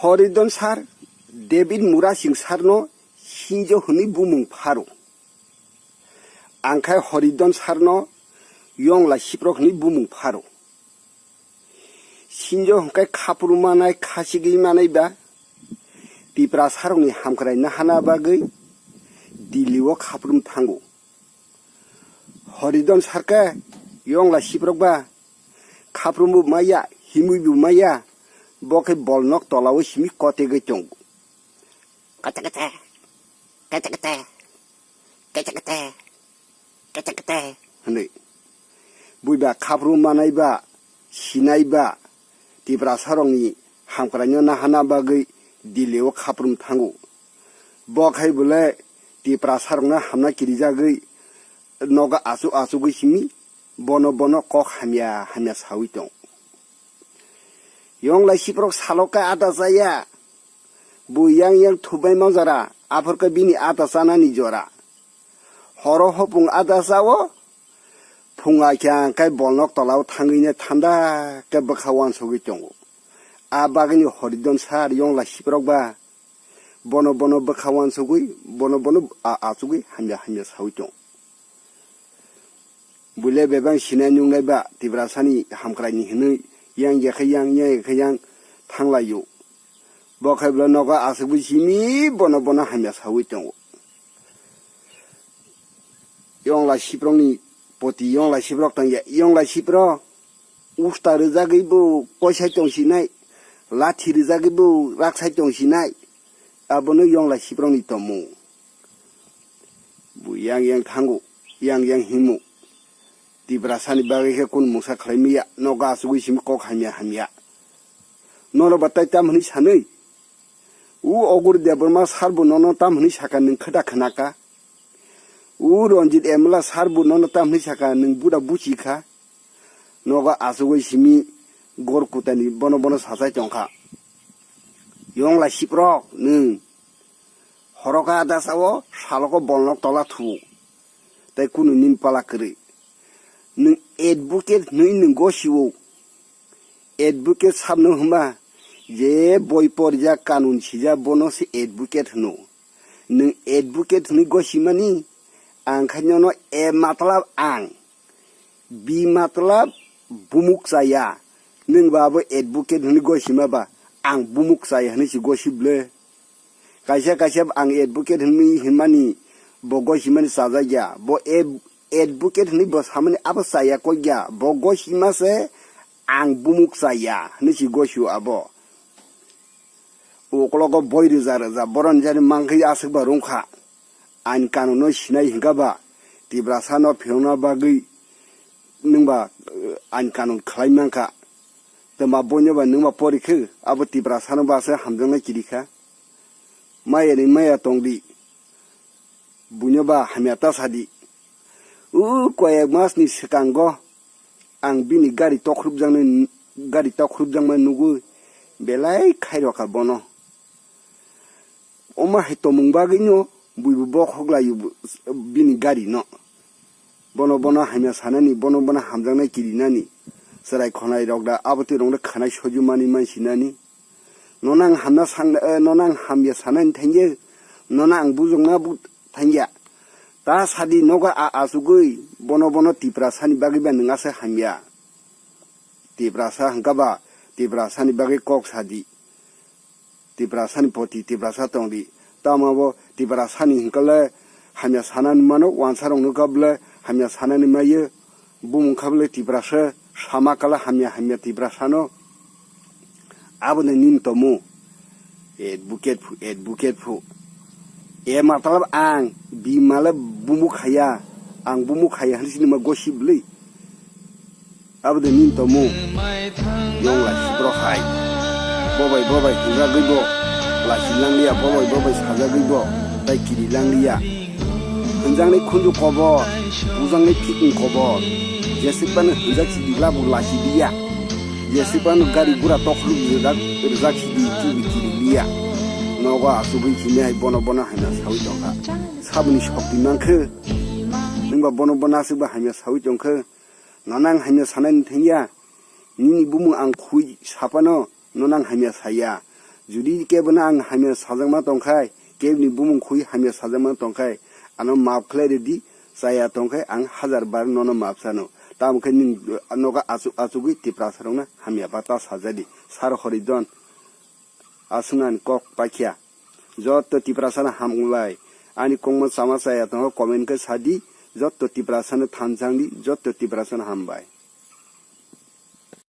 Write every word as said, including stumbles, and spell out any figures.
Horidon sar, David Murasing sarno Sinjo hwnwi bumung pharo. Ang khai Horidon sarno Yongla Siprok hwnwi bumung pharo. Sinjo hwnkhe khapru manai, khasigwi manai ba Tiprasarokni hamkrai nahana bagwi Delhi-o khaprum thango. Horidon sarkhe Yongla Siprok ba khaprumbo maya, himwibo maya, bo khe bolnok tolao simi kotegwi tongo. Kete kete, kete kete, kete kete, kete kete hwnwi. Buiba khaprum manai ba, sinai ba, Tiprasarokni hamkraino nahana bagwi Delhi-o khaprum thango. Bo khai bole Tiprasarokno hamna kirijagwi nogo achuk achugwi simi bono bono kok hamya hamya sawi tong. Yongla Siprok salo khe ada chaya. Bo yang yang thubai ma jora, aphor khe bini ada chanani jora. Horo hopung ada chao, phung aikha khe bolnok tolao thangwino thanda khe bwkha uansugwi tongo. A bagwino Horidon sar Yongla Siprok ba bono bono bwkha uansugwi, bono bono a-, achugwi hamya hamya sawi tong. Buile bebang sinai nungnai ba Tiprasani hamkraini hwnwi yang ya khe yang, yang ya khe yang thanglaio. Bo khai bwle nogo achugwi simi bono bono hamya sawi tongo. Yongla Siprokni poti Yongla Siprok tongya, Yongla Siprok usta rwjagwi bo koisai tongsinai, lathi rwjagwi bo raksai tongsinai, abono Yongla Siprokni tomung. Bo yang yang thango, yang yang himo. Tiprasani bagwi khe kunu mungsa khlai manya, nogo achugwi simi kok hamya hamya. Nono ba tai tam hwnwi sanwi? U Ogur Debbarma sar bo nono tam hwnwi saka nwng khwda khwnaka? U Ranjit M L A sar bo nono tam hwnwi saka nwng buda buchi kha? Nogo achugwi simi gor kutani bono bono sachai tongkha. Yongla Siprok nwng horoka ada sao, salogo bolnok tola thuo. Tai kunu nin pala kwrwi. Nwng advocate hwnwi nwng gosio. Advocate sabno hwnba je boi porijak, kanun sijak, bono se advocate hwno. Nwng advocate hwnwi gosimani, ang khai nono A matlab ang, B matlab bumuk chaya. Nwng ba abo advocate hwnwi gosima ba, ang bumuk chaya hwnwi se gosi bwle. Kaisa kaisa ang advocate hwnwi hinmani bo gosimani chajakya. Bo ad-, advocate hwnwi bo samani abo chaya kokya. Bo gosima se ang bumuk chaya hwnwi se gosio abo. Ukologo boi rwja rwja boroni jani mankhe aswk ba rwngkha. Ain kanuno sinai hinkha ba Tiprasano phirokna bagwi nwng ba, eh, ain kanun khlai mankha. Twma boino ba nwng ba pori khe abo Tiprasano ba se hamjaknai kiri kha. Maya ni maya tong di. Buino ba hamya ta sadi. U koyek mas ni swkango ang bini gari tokhorupjaknai, gari tokhorupjakmani nugwi belai khairokha bono. Omo hai tongmung bagwino buibo bokhok laio bini gari no. Bono bono hamya sanani, bono bono hamjaknai kirinani. Chwrai khonai rok da abotwi rok no khanai sojumani mansinani. Nono ang hamna sang, eh, nono ang hamya sanani thangya, nono ang bujokna bu thangya. Ta sadi nogo a achugwi bono bono Tiprasani bagwi ba nwng aswk hamya. Tiprasa hwnkha ba Tiprasani bagwi kok sadi. Tiprasani poti Tiprasa tongdi. Tamo bo Tiprasani hwnkha le hamya sanani mano, wansa rok nukha bwle hamya sanani maiyo. Bumung kha bwle Tiprasa, sama kala hamya hamya Tiprasano. Aboni nin tomo. Advocate phu, advocate phu. A matlab ang, B matlab bumuk khaya, ang bumuk khaya hwnwi sinima gosi bwlwi. Aboni nin tomo. Yong lai sibro hai. Bobai bobai hwnjagwi bo. Lasi langliya bobai bobai sajagwi bo. Tai kiri langliya. Hwnjaknai khunju kobor, bujaknai phikung kobor, jeswk phano hwnjak sidi labu lachiliya, jeswk phano gari gura tokhorok rijak, rijak sidi kibi kiriliya. Nogo achugwi simi hai bono bono haina sawi tongkha. Saboni sokti mankhe, nwngba bono bono aswkba hamya sawi tongkhe, nono ang hamya sanaini thangya, nini bumung ang khui saphano, nono ang hamya saya. Jodi kebono ang hamya sajakma tongkhai, keboni bumung khui hamya sajakma tongkhai, ano maaf khlai rwdi, chaya tongkhai ang hajar bar nono maaf sano. Tamo khe nwng nogo achuk achugwi Tiprasarokno hamya bata sajadi. Sir Horijon, aswkno ani kok paikha. Jotto Tiprasano hambai. Ani kokno chama chaya tongkha comment khe sadi, jotto Tiprasano thanchangdi, jotto Tiprasano hambai.